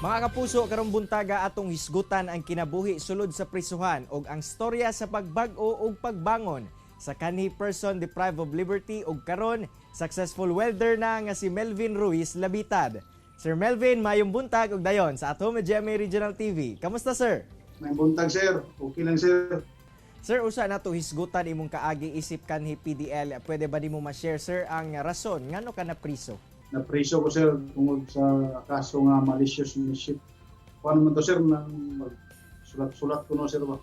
Mga kapuso, karong buntaga atong hisgutan ang kinabuhi sulod sa prisuhan ug ang storya sa pagbag-o ug pagbangon sa kanhi person deprived of liberty ug karon successful welder na nga si Melvin Ruiz Labitad. Sir Melvin, mayong buntag ug dayon sa At Home with GMA Regional TV. Kamusta, sir? May buntag, sir. Okay lang, sir. Sir, usa nato hisgutan imong kaagi isip kanhi PDL. Pwede ba nimo ma-share, sir, ang rason ngano ka na priso? Napriso ko, sir, tungod sa kaso nga malicious mischief. Kuan man to, sir, nang sulat-sulat ko no, sir ba.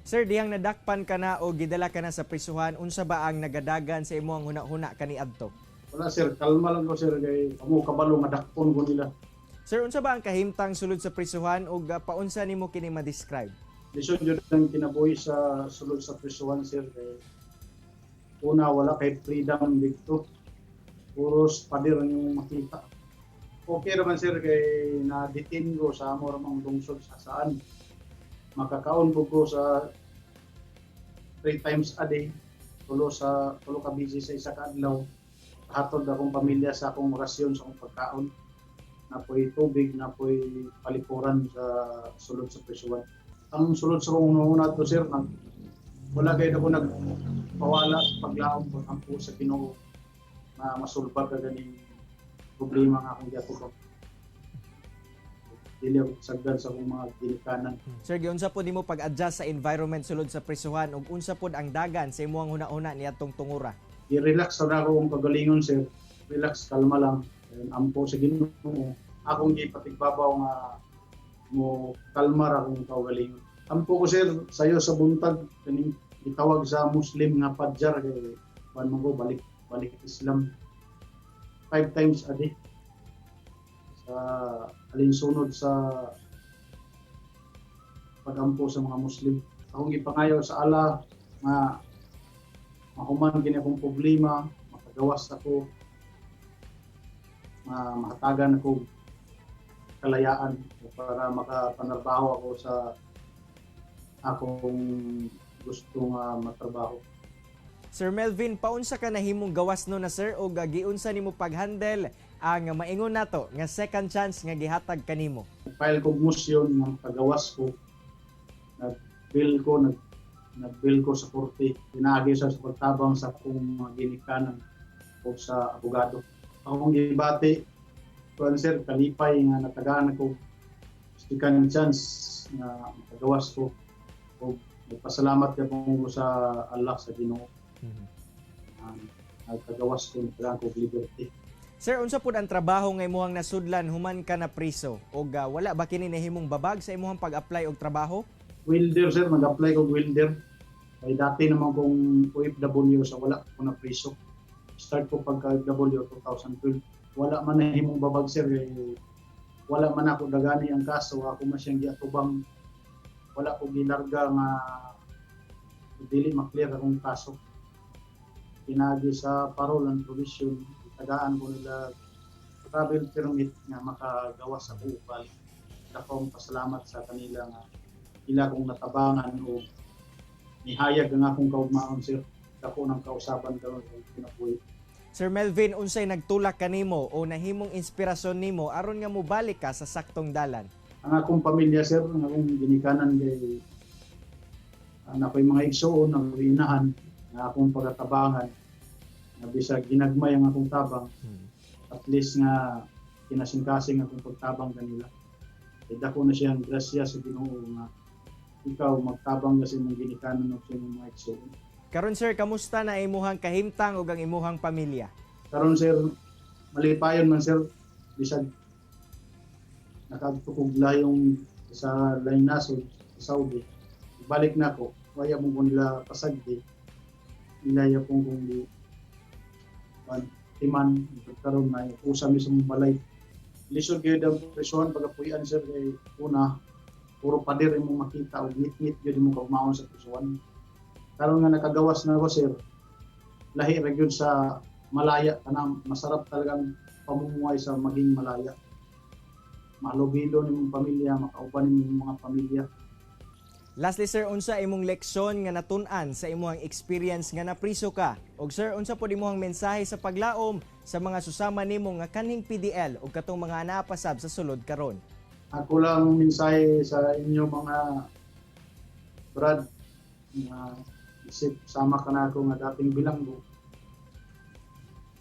Sir, dihang nadakpan ka na o gidala ka na sa prisuhan, unsa ba ang nagadagan sa imong huna-huna kaniadto? Wala, sir, kalma lang ko, sir, kay amo kabalo nga dakpon ko nila. Sir, unsa ba ang kahimtang sulod sa prisuhan ug paunsa nimo kini ma-describe? Lisod jud ang kinabuhi sa sulod sa prisuhan, sir, kay una, wala kay freedom dito. Puros pader ang imong makita. Okay raman, sir, kay na-detain ko sa amo ramang lungsod sa saan. Makakaon po ko sa three times a day, tulo sa tulo ka busy sa isa ka adlaw. Hatod akong pamilya sa akong rasyon sa akong pagkaon. Napoy tubig, napoy palikuran sa sulod sa prisuhan. Ang sulod sa akong una to, sir, wala kayo ako nagpawala sa paglaom pag-ampo sa Ginoo na masulbad ka ganing problema nga akong giatubang. Dili ako sagdan sa akong mga ginikanan. Sir, giunsa pod nimo pag-adjust sa environment sulod sa prisuhan ug unsa pod ang dagan sa imong huna-huna niadtong tungura? I-relax na ako akong kagalingon, sir. Relax, kalma lang. Ayun, ampo sa Ginoo. Akong gipatigbabaw nga mo kalma ra akong kaugalingon. Ampo ko, sir, sayo sa buntag kaning gitawag sa Muslim nga padjar kay kuan man ko balik balik Islam five times a day sa alinsunod sa pagampo sa mga Muslim. Akong gipangayo sa Allah nga mahuman gini akong problema, makagawas ako, mahatagan ako kalayaan para makapanarbaho ako sa akong gusto nga matrabaho. Sir Melvin, paunsa ka nahimong gawas no na, sir, ug giunsa nimo pag-handle ang maingon nato nga second chance nga gihatag kanimo? File ko motion nga pagawas ko. Nag-bill ko, nag-bill ko sa korte. Pinaagi sa pagtabang sa akong mga ginikanan o sa abogado. Akong gibati, kuan, sir, kalipay nga natagaan ako second chance nga makagawas ko. O nagpasalamat ka ko sa Allah, sa Ginoo. Nagkagawas ko, natagaan ko liberty. Sir, unsa pud ang trabaho nga imuhang nasudlan human ka na priso ug wala ba kini nahimong babag sa imuhang pag-apply og trabaho? Welder, sir, nag-apply ko welder. Kay dati naman kong OFW sa wala ko na priso. Start ko pagka OFW 2012. Wala man nahimong babag, sir, kay wala man ako dagani ang kaso, ako man siyang giatubang, wala ko gilarga nga dili maklear akong kaso. Pinagi sa parole and probation, tagaan ko nila travel permit nga makagawas sa ukal. Dakong pasalamat sa kanila nga ila kong natabangan o nihayag ang akong kaugmaon, sir. Dako ng kausaban karon sa kinabuhi. Sir Melvin, unsay nagtulak kanimo o nahimong inspirasyon nimo aron nga mobalik ka sa saktong dalan? Ang akong pamilya, sir, ang akong ginikanan kay ang ako'y mga igsuon, ang ako'y inahan, nga akong pagatabangan, nga bisag ginagmay ang akong tabang, at least nga kinasingkasing akong pagtabang kanila. Kay dako na siyang grasya sa Ginoo nga ikaw magtabang ka sa imong ginikanan o sa imong mga igsuon. Karon, sir, kamusta na imuhang kahimtang ug ang imuhang pamilya? Karon, sir, malipayon man, sir, bisag nakadto kog layong sa laing nasod sa Saudi. Balik na ako, waya mo ko nila pasagdi. Ilaya pong kong di pan timan karon na usa mi sa mong balay. Lisod gyud ang prisuhan pagapuy-an, sir, kay una, puro pader imong makita ug ngit-ngit gyud imong kaugmaon sa prisuhan. Karon nga nakagawas na ako, sir, lahi ra gyud sa malaya kana, masarap talagang pamumuhay sa maging malaya. Malubilo nimong pamilya, makauban nimong mga pamilya. Lastly, sir, unsa imong leksyon nga natun-an sa imong experience nga napriso ka? Og sir, unsa pod imong mensahe sa paglaom sa mga susama nimo nga kanhing PDL ug katong mga napasab sa sulod karon? Ako lang mensahe sa inyo, mga brad, nga isip sama ka na ako nga dating bilanggo.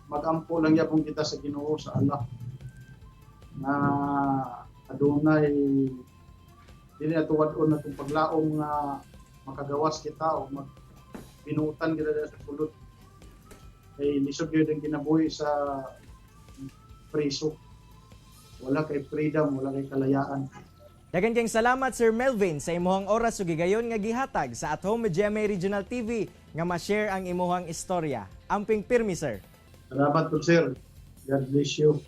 Magampo lang yapon kita sa Ginoo, sa Allah, na adunay dili na tuwad-on na itong paglaom nga makagawas kita o mag binuutan kita dira sa sulod, kay lisod gyud ang kinabuhi sa preso. Wala kay freedom, wala kay kalayaan. Daghan kayong salamat, Sir Melvin, sa imuhang oras ug higayon nga gihatag sa At Home with GMA Regional TV nga ma-share ang imuhang istorya. Amping pirmi, sir. Salamat po, sir. God bless you.